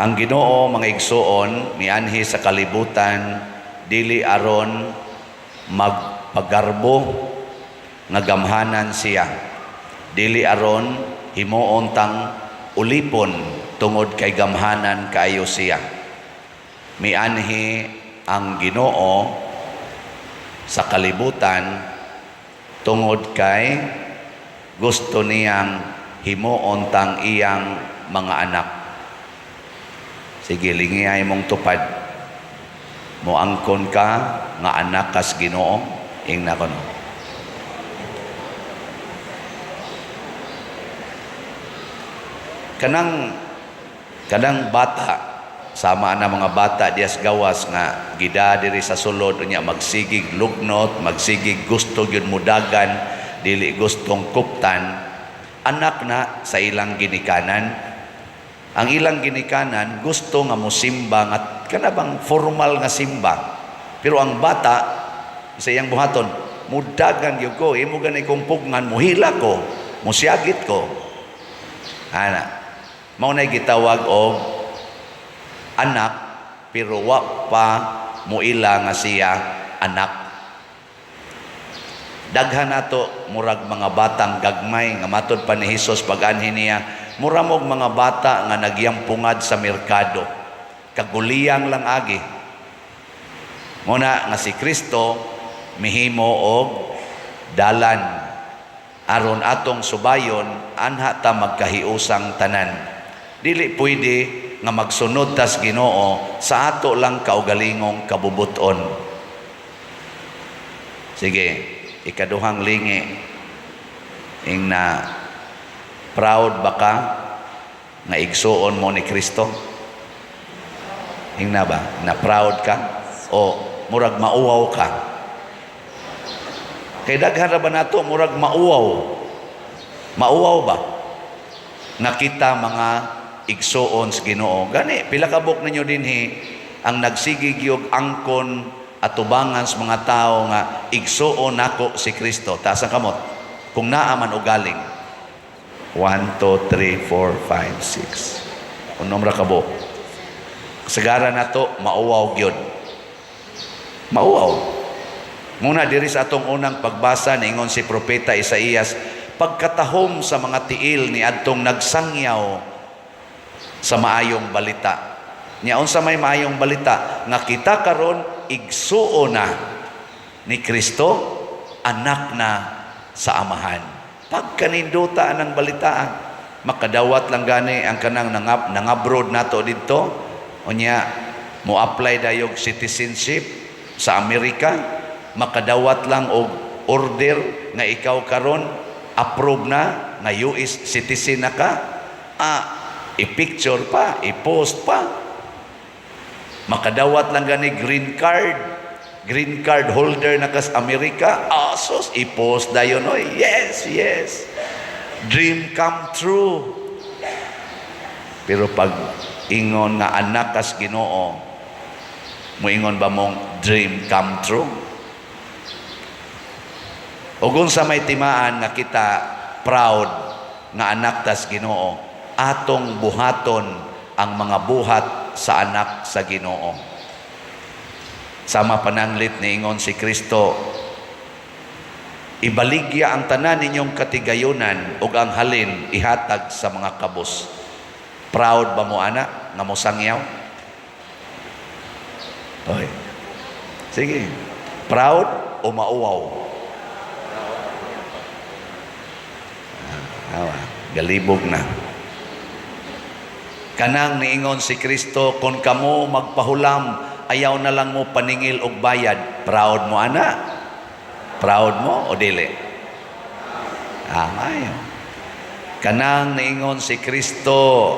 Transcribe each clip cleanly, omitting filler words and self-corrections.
Ang Ginoo, mga igsuon, mianhi sa kalibutan dili aron magpagarbo nga gamhanan siya. Dili aron himuon tang ulipon tungod kay gamhanan kaayo siya. Mianhi ang Ginoo sa kalibutan tungod kay gusto niyang himuon tang iyang mga anak. Sige, lingiyay mong tupad. Moangkon ka nga anak kas Ginoo, ingna ko, no. Kanang bata, sama na mga bata dias gawas nga gida diri sa sulod, unya magsigig lugnot, magsigig gusto gyud mudagan, dili gustong kuptan, anak na sa ilang ginikanan. Ang ilang ginikanan gusto nga mosimba nga kana bang formal nga simba. Pero ang bata sa iyang buhaton, mudagan gyud ko, imo gani kong pugnan, muhila ko, musiyagit ko. Ana, mao nay gitawag og anak pero wa pa muila nga siya anak. Daghan nato murag mga batang gagmay nga matod pa ni Hesus pag-anhi niya, mura mog mga bata nga nagyampungad sa merkado. Kaguliyang lang agi. Muna nga si Kristo mihimo og dalan aron atong subayon, anha ta magkahiusang tanan. Dili pwede nga magsunod tas Ginoo sa ato lang kaugalingong kabubuton. Sige, ikaduhang lingi. Ing na proud ba ka nga igsuon mo ni Kristo? Ing na ba? Na proud ka? O murag mauwaw ka? Kay daghan ra ba nato murag mauwaw? Mauwaw ba? Nga kita mga igsuon sa Ginoo. Gani pila ka buok ninyo dinhi ang nagsigig og angkon atubangan sa mga tao nga igsuon nako si Kristo? Taas ang kamot kung naa man o galing. 1, 2, 3, 4, 5, 6. Unom ra ka buok. Kasagaran nato mauwaw gyud. Mauwaw. Muna diri sa atong unang pagbasa, niingon si Propeta Isaías, pagkatahom sa mga tiil ni adtong nagsangyaw sa maayong balita. Nya unsa may maayong balita? Nga kita karon igsuo na ni Kristo, anak na sa Amahan. Pagkaninduta ang balita, makadawat lang gani ang kanang nangabroad nato didto, unya mo apply dayog citizenship sa Amerika, makadawat lang og order nga ikaw karon approve na nga US citizen na ka, i-picture pa, i-post pa. Makadawat lang gani green card, green card holder na kas Amerika, asos, i-post dayon, oy. Yes. Dream come true. Pero pag ingon nga anak kas Ginoo, muingon ba mong dream come true? O kung sa may timaan nga kita proud nga anak tas Ginoo, atong buhaton ang mga buhat sa anak sa Ginoo. Sama pananglit niingon si Kristo, ibaligya ang tanan ninyong katigayunan ug ang halin ihatag sa mga kabus. Proud ba mo ana nga mosangyaw? Oy. Sige. Proud o mauwaw? Awa, galibog na. Kanang niingon si Kristo, kung kamo magpahulam, ayaw na lang mo paningil og bayad. Proud mo ana? Proud mo o dili? Ayaw. Kanang niingon si Kristo,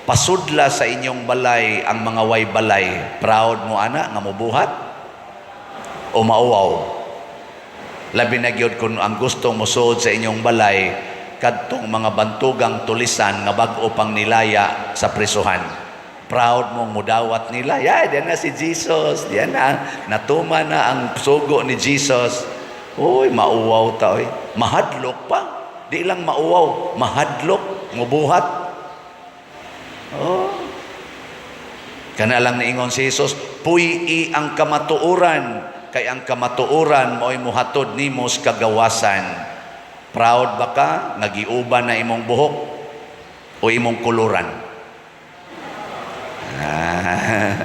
pasudla sa inyong balay ang mga way balay. Proud mo ana nga mobuhat o mauwaw? Labi na gyud kung ang gustong mosuod sa inyong balay kadtong mga bantugang tulisan nga bag-o pang nilaya sa presuhan. Proud mong mudawat nila. Yeah, diyan na si Jesus. Diyan na. Natuma na ang sugo ni Jesus. Uy, mauwaw ta, oy. Mahadlok pa. Di lang mauwaw, mahadlok, mubuhat. Oh. Kana lang niingon si Jesus, "Puy-i ang kamatuoran, kay ang kamatuoran mao'y muhatod nimo sa kagawasan." Proud ba ka nga giuban na imong buhok o imong kuluran? Ah,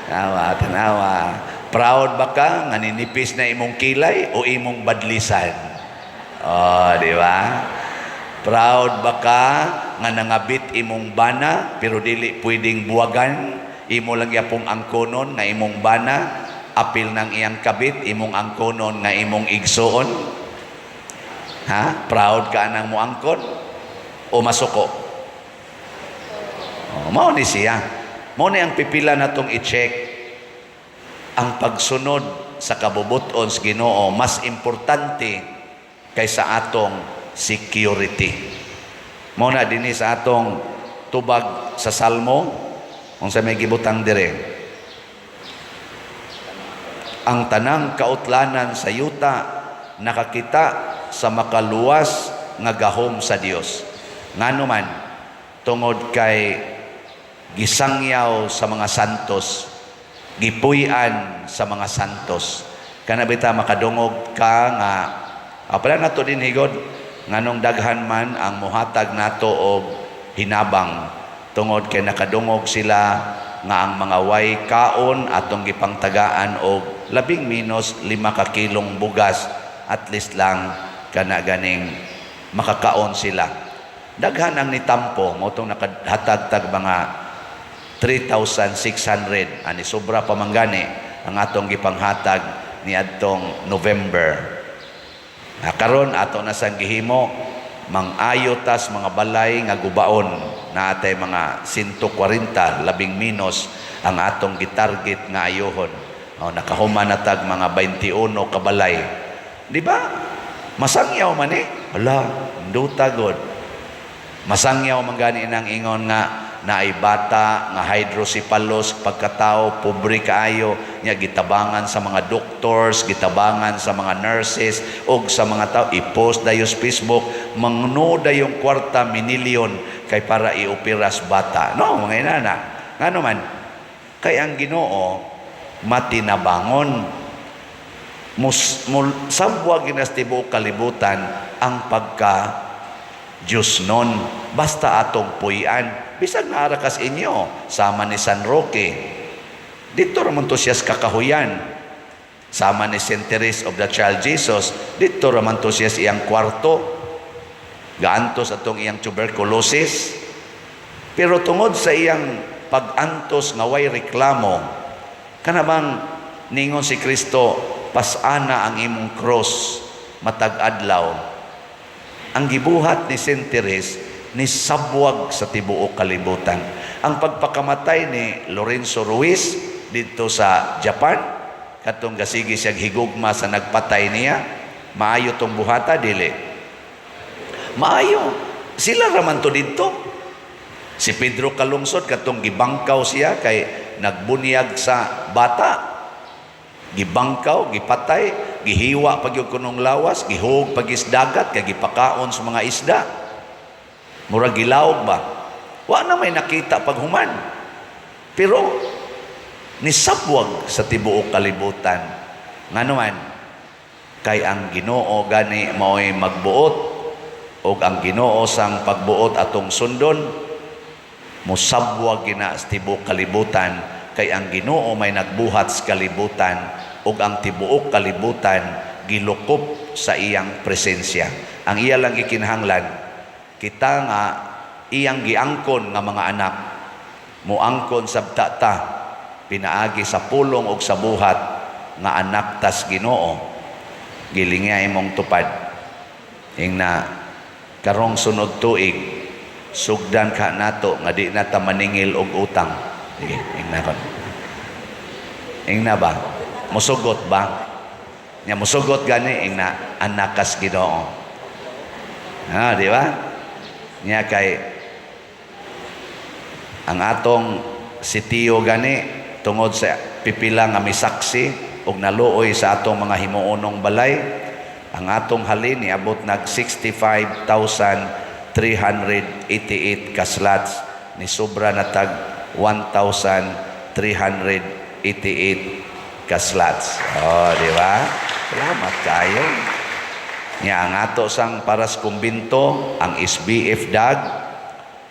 tanawa, tanawa. Proud ba ka nga ninipis na imong kilay o imong badlisan? Oh, di ba? Proud ba ka nga nangabit imong bana pero dili pwedeng buwagan? Imo lang yapong angkonon nga imong bana, apil ng iyang kabit, imong angkonon nga imong igsuon? Ha? Proud ka anang moangkon o masuko? Oh, mao ni siya. Mao ni ang pipila natong i-check ang pagsunod sa kabubuton sa Ginoo, mas importante kaysa atong security. Mao na dinhi sa atong tubag sa Salmo, unsa may gibutang dire? Ang tanang kautlanan sa yuta nakakita sa makaluwas nga gahom sa Dios. Ngano man? Tungod kay gisangyaw sa mga santos, gipuy-an sa mga santos. Kana bita makadungog ka nga pala nato din higod, nganong daghan man ang muhatag nato og hinabang, tungod kay nakadungog sila nga ang mga way kaon atong gipangtagaan og labing minus 5 ka kilong bugas, at least lang kana ganing makakaon sila. Daghan ang nitampo mo tong nakahatag tag mga 3,600 ani, sobra pa man gani ang atong gipanghatag niadtong November. Na karon ato na sang gihimo mang-ayo tas mga balay nga gubaon na atay mga 140 labing minus ang atong gitarget nga ayohon. O, nakahuman na tag mga 21 ka balay. Di ba? Masangyaw man eh. Hala, duta god. Masangyaw man gani nang ingon nga naay bata nga hydrocephalus pagkatao, pobre kaayo nya, gitabangan sa mga doctors, gitabangan sa mga nurses og sa mga tao, i-post dayon sa Facebook, mangno dayong kwarta, minilyon kay para ioperas bata. No, mga inana, ngano man? Kay ang Ginoo matinabangon. Mus, mul, sabwag ginas tibuok kalibutan ang pagka Diyos nun. Basta atong puy-an. Bisag naara kas inyo, sama ni San Roque. Dito raman to siya sa kakahuyan. Sama ni Saint Therese of the Child Jesus, dito raman to siya sa iyang kwarto. Gaantos atong iyang tuberculosis. Pero tungod sa iyang pag-antos nga way reklamo, kana bang ningon si Kristo, "Pasana ang imong cross matag adlaw." Ang gibuhat ni Saint Therese ni sabwag sa tibuok kalibutan. Ang pagpakamatay ni Lorenzo Ruiz dito sa Japan, katong gasigi siya higugma sa nagpatay niya, maayo tong buhata, dili? Maayo. Sila raman to didto. Si Pedro Calungsod, katong gibangkaw siya kay nagbunyag sa bata. Gibangkaw, gipatay, gihiwa pag yung kunong lawas, gihug pag dagat, kay gipakaon sa mga isda. Murag gilawog ba? Wa na may nakita paghuman. Pero nisabwag sa tibuok kalibutan. Ngano man? Kay ang Ginoo gani mao'y magbuot, ug ang Ginoo sang pagbuot atong sundon, musabwag gina sa tibuok kalibutan, kay ang Ginoo may nagbuhat sa kalibutan ug ang tibuok kalibutan gilukop sa iyang presensya. Ang iya lang gikinahanglan, kita nga iyang giangkon nga mga anak, muangkon sabta ta pinaagi sa pulong ug sa buhat nga anak tas Ginoo. Gilingya imong tupad. Ingna karong sunod tuig, sugdan ka nato nga di na ta maningil og utang. Sige, ingna kon. Ingna ba? Musugot ba? Nya musugot gani, ingna anak kas Ginoo. Ha, di ba? Nya kay ang atong sitiyo gani, tungod sa pipila nga misaksi og naluoy sa atong mga himuonong balay, ang atong halin niabot nag 65,388 ka slots, ni sobra na tag 1,388. 388 ka slots. Oh, di ba? Salamat kayo. Nya ang ato sang para sa kumbinto, ang SBF DAG,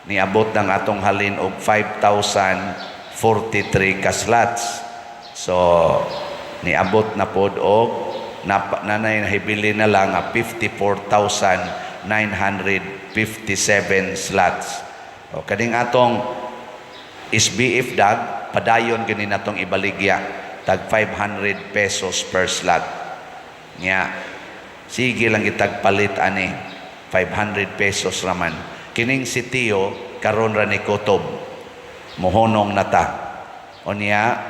niabot ng atong halin og 5,043 ka slots. So, niabot na pod og nanay nahibilin na lang nga 54,957 slots. O kaning atong SBF DAG, padayon gani natong ibaligya tag 500 pesos per slot. Nya sige lang itag palit ani, 500 pesos raman. Kining si Tio karon ra ni kutob mohonong na ta. Unya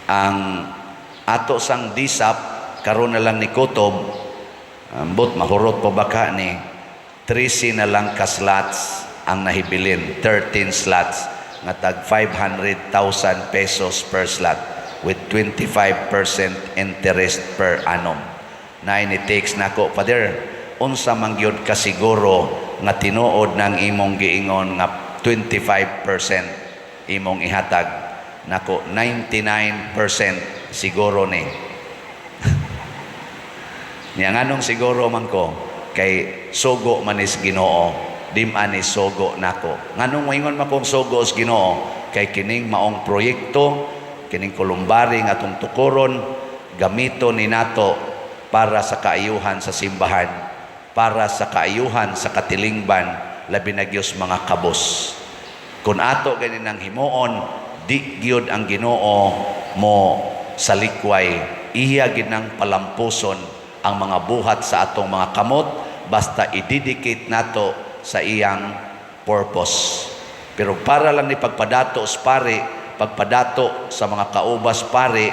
ang ato sang DSAP karon na lang ni kutob, ambot mahurot pa baka ni, 13 na lang ka slots ang nahibilin, 13 slots nga tag 500,000 pesos per slot with 25% interest per annum. Nay ni text nako, "Father, unsa man gyud ka siguro nga tinuod ng imong giingon nga 25% imong ihatag?" Nako, 99% siguro ni. Niya nganong siguro man ko? Kay sugo man is Ginoo, di man ni sugo nako. Nganong moingon man kong sugo sa Ginoo? Kay kining maong proyekto, kining kolumbari nga atong tukuron, gamito ni nato para sa kaayuhan sa simbahan, para sa kaayuhan sa katilingban, labi na gyud mga kabos. Kung ato ganin ang himuon, di gyud ang Ginoo mo salikway. Iya ginang palampuson ang mga buhat sa atong mga kamot basta i-dedicate nato sa iyang purpose. Pero para lang ni pagpadato sa pare, pagpadato sa mga kaubas pare,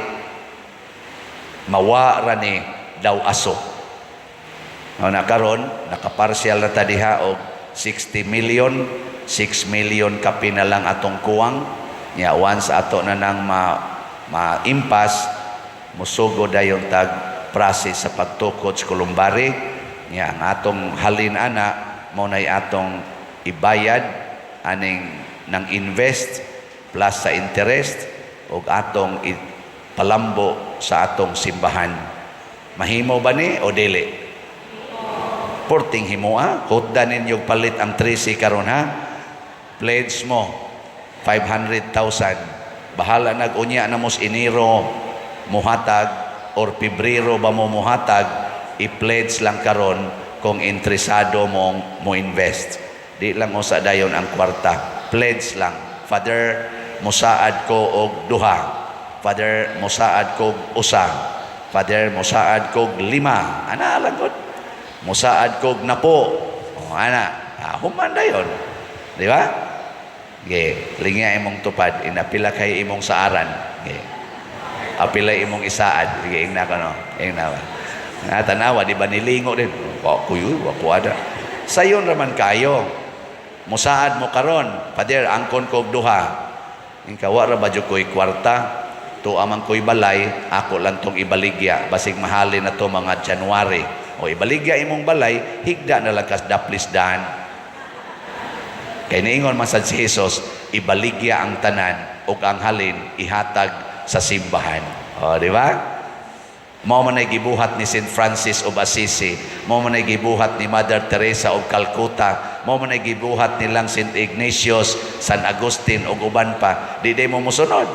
mawa ra ni daw aso. No, na karon nakapartial na ta diha og 60 million, 6 million kapin na lang atong kuwang. Nya once ato na nang ma ma-impas, musugo dayon tag process sa pagtukod sa kolumbari. Nya ang atong halin ana mao nay atong ibayad aning nang invest plus sa interest ug atong palambo sa atong simbahan. Mahimo ba ni o dili? Porting himoa, hutda ninyo palit ang 13 karon ha. Pledge mo 500,000. Bahala nag unya na mos Enero muhatag or Pebrero ba mo muhatag, i-pledge lang karon kung interesado mong mo invest. Di lang usa dayon ang kwarta. Pledge lang. "Father, musaad ko og duha. Father, musaad ko og usa. Father, musaad ko og lima." Ana lang gud. "Musaad ko og napo." O, ana. Ah, human dayon. Di ba? Ge, lingya imong tupad, inapila kay imong saaran. Ge. Apila imong isaad. Sige, ingna ka no. Ingna ba. Na tanawa, di ba nilingo din? Wa ko yun, wa ko ada. Sayon raman kayo. Musaad mo karon, "Father, angkon ko og duha." Ingka, "Wa ra ba jud ko'y kwarta? Tuwa man ko'y balay, ako lang tong ibaligya. Basig mahalin na to mga January." O ibaligya imong balay, higda na lang kas daplis dan. Kay niingon man sad si Jesus, ibaligya ang tanan ug ang halin ihatag sa simbahan. O, di ba? Mao man ay gibuhat ni St. Francis of Assisi, mao man ay gibuhat ni Mother Teresa of Calcutta, mao man ay gibuhat nilang St. Ignatius, San Agustin ug uban pa. Di day mo mosunod.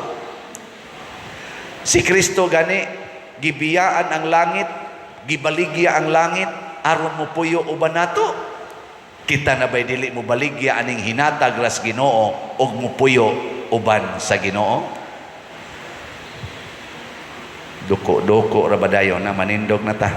Si Kristo gani gibiyaan ang langit, gibaligya ang langit aron mo puyo uban nato. Kita na ba'y dili mo baligya aning hinatag ras Ginoo ug mupuyo uban sa Ginoo? Duko-duko ra ba dayon na manindog na ta.